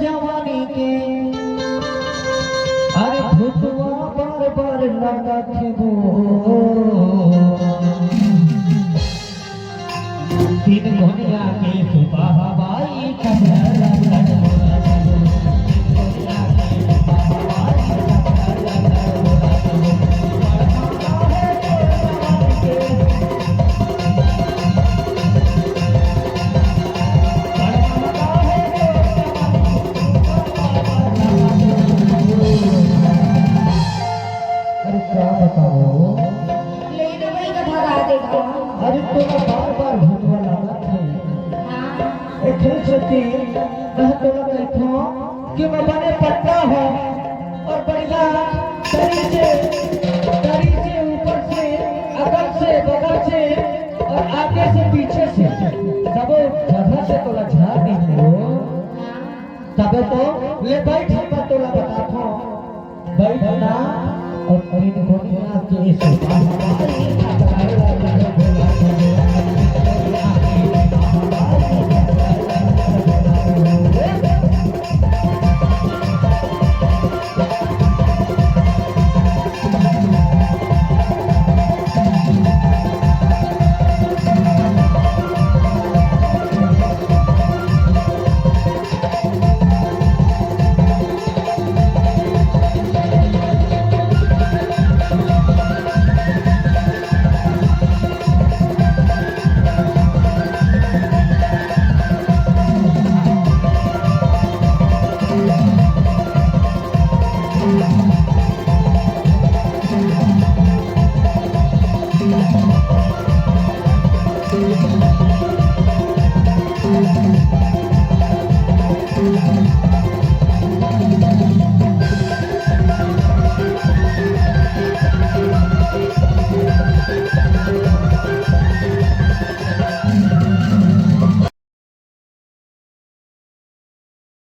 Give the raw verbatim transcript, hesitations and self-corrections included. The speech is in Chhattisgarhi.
जवानी के, अरे भुतवा बार बार लगत हे वो। तीन कोनिया के सुबह बाई कमर लड़ लड़। अरे का बताओ? ले ना भाई, कथा गा देगा। अरे तोला बार बार भुतवा लागत हे। हाँ। एखरे सेती मैं तोला कहथों कि मैं बने पक्का हों और बढ़िया तरी से, तरी से, ऊपर से, अगल से, बगल से और आगे से, पीछे से, सबो जगह से तोला झाड़ देहूँ। तबे तो ले बैठ, मैं तोला बताथों। बैठ ना, और तीन कोनिया के सुबह